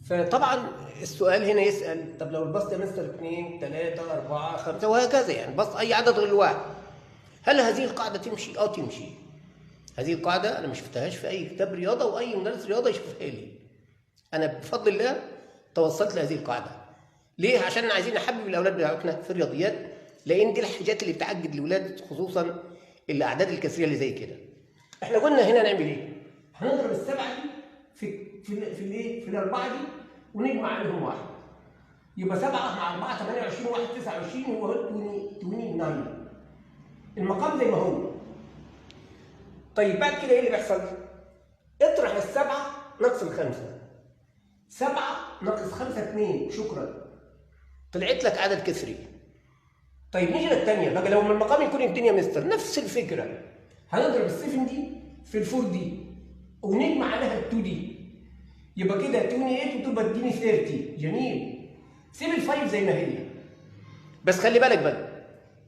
فطبعا السؤال هنا يسال، طب لو البسط يا مستر 2، 3، 4، 5 وهكذا، يعني بسط اي عدد غير الواحد، هل هذه القاعدة تمشي؟ اه تمشي. هذه القاعدة انا ما شفتهاش في اي كتاب رياضة واي مدرس رياضة يشوفها لي. انا بفضل الله توصلت لهذه القاعدة. ليه؟ عشان عايزين نحبب الاولاد بتاعتنا في الرياضيات، لان دي الحاجات اللي بتعقد الاولاد، خصوصا الاعداد الكسريه اللي زي كده. احنا قلنا هنا نعمل ايه؟ هنضرب السبعة دي في الايه؟ في الاربعة دي ونجمع عليهم واحد. يبقى 7 مع 4 28، 1 29، هو 29. المقام زي ما هو. طيب بعد كده ايه اللي بيحصل؟ اطرح السبعة ناقص الخمسة. 7 ناقص 5 2، شكرا. طلعت لك عدد كسري. طيب نيجي للثانيه بقى، لو من المقام يكون الدنيا مستر نفس الفكرة. هنضرب ال seven دي في ال four دي ونجمع عليها ال two دي. يبقى كده 28 وتبقى تديني 30. جميل. سيب ال five زي ما هي. بس خلي بالك بقى،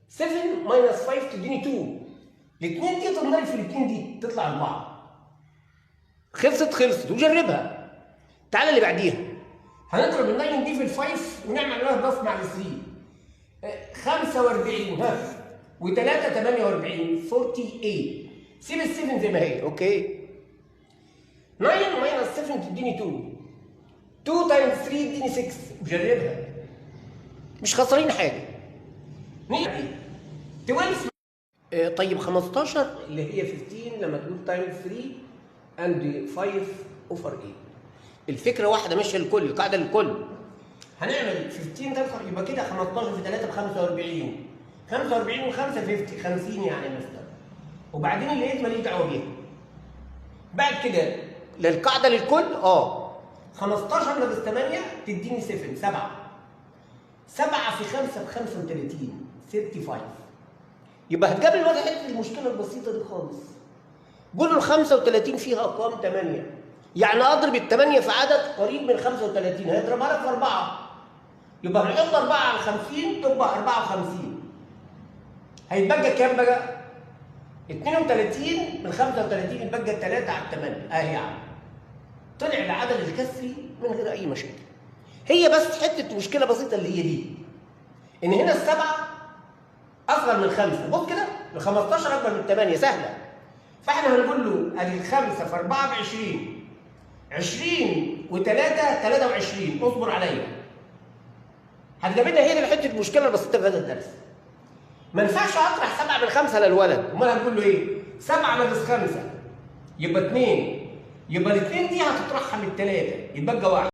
7 minus 5 تديني 2. الاثنين دي تنضرب في الاثنين دي تطلع 4. خلصت خلصت، وجربها. تعالى اللي بعديها. هنضرب ال 9 دي في ال five ونعمل عليها plus مع ال 3. 45 ها و3 48 48. سيب ال 7 زي ما هي، okay. 9 minus 7 تديني 2. 2 times 3 يديني 6. وجربها. مش خسرانين حاجة. نيجي 12. طيب 15 اللي هي 15 لما تقول times 3 and 5 over 8. الفكرة واحدة ماشية للكل، القاعدة للكل. هنعمل 15 times، يبقى كده 15 في 3 ب 45. 45 و5 50، 50 يعني مستر. وبعدين اللي 8 ماليش دعوه بيها. بعد كده للقاعدة للكل، 15 ناقص 8 تديني 7، 7. 7 في 5 ب 35، 35. يبقى هتقابل الواد حتة المشكلة البسيطة دي خالص. قول له 35 فيها ارقام 8، يعني اضرب ال 8 في عدد قريب من 35، هيضربها لك في 4. يبقى هنحط 4 على 50 تبقى 54. هيتبقى كام بقى؟ 32 من 35 يتبقى 3 على 8. اهي يا عم. طلع العدد الكسري من غير اي مشاكل. هي بس حتة مشكلة بسيطة اللي هي دي، ان هنا السبعة اصغر من 5. بص كده، ال 15 اكبر من 8، سهلة. فاحنا هنقول له ادي 5 في 4 ب 20، 20 و3 23. اصبر عليا. هتقابلنا هنا حتة المشكلة البسيطة في هذا الدرس. ما ينفعش اطرح 7 من 5 للولد، امال هنقول له ايه؟ 7 ناقص 5 يبقى 2، يبقى الاثنين دي هتطرحها من 3 يتبقى 1.